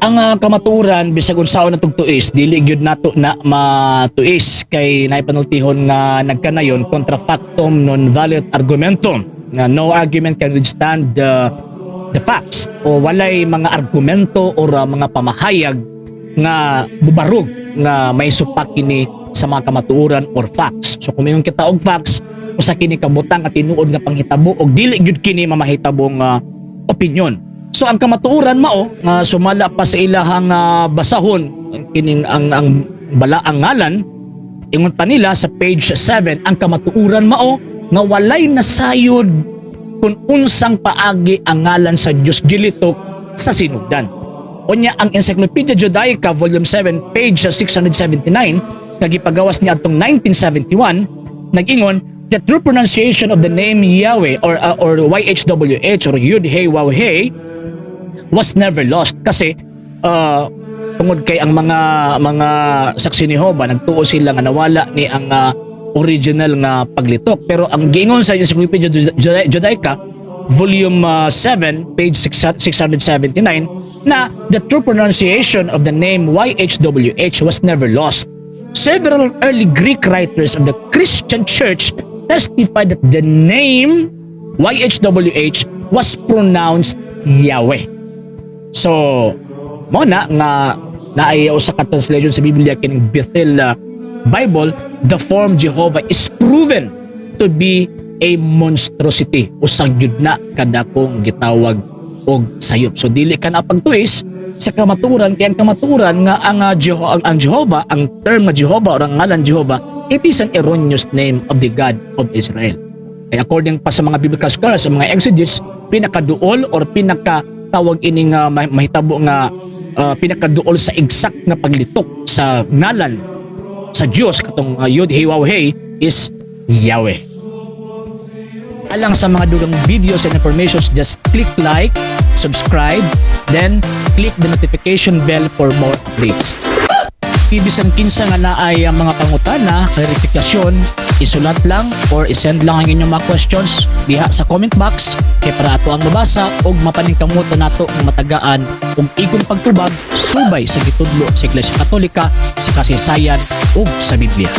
Ang kamatuoran, bisag unsaon na tuis, dili gyud nato na matuis kay naay panultihon nga nagkanayon, "Contra factum non valet argumentum," nga no argument can withstand the facts o walay mga argumento or mga pamahayag nga bubarog nga may supak kini sa mga kamatuoran or facts. So kung moingon kita og facts, usa kini ka butang nga tinuod nga panghitabo og dili gyud kini mamahitabong opinion. So ang kamatuoran mao nga sumala pa sa ilahang basahon kining ang balaang ngalan, ingon pa nila sa page 7, ang kamatuoran mao nga walay nasayod kung unsang paagi ang ngalan sa Dios gilitok sa sinugdan. Unya ang Encyclopedia Judaica Volume 7 page 679 nga gipagawas niya atong 1971, nag-ingon, "The true pronunciation of the name Yahweh or YHWH or Yud Hey Waw Hey was never lost," kasi tungod kay ang mga Saksi ni Jehova, nagtuo sila nga nawala ni ang original nga paglitok, pero ang giingon sa Encyclopedia Judaica Volume 7 page 6 679 na the true pronunciation of the name YHWH was never lost. Several early Greek writers of the Christian Church testified that the name YHWH was pronounced Yahweh. So, mao na nga naay usa ka translation sa Biblia, kining Bethel Bible, "The form Jehovah is proven to be a monstrosity." Usa gyud na kadakong gitawag og sayop. So dili ka na pagtuis sa kamatuoran kay ang kamatuoran nga ang Jehovah, ang term nga Jehovah or ang ngalan Jehovah, it is an erroneous name of the God of Israel. Kaya according pa sa mga biblical scholars, sa mga exegetes, pinakaduol or pinaka tawag ini nga mahitabo nga pinakaduol sa exact nga paglitok sa ngalan sa Dios, katong Yud Hey Waw Hey, is Yahweh. Alang sa mga dugang videos and informations, just click like, subscribe, then click the notification bell for more updates. Bisan kinsa nga naay ang mga pangutana, klarifikasyon, isulat lang or isend lang ang inyong mga questions diha sa comment box kay para ato ang mabasa ug mapaningkamutan nato nga matagaan og igong pagtubag subay sa gitudlo sa Iglesia Katolika, sa kasaysayan ug sa Biblia.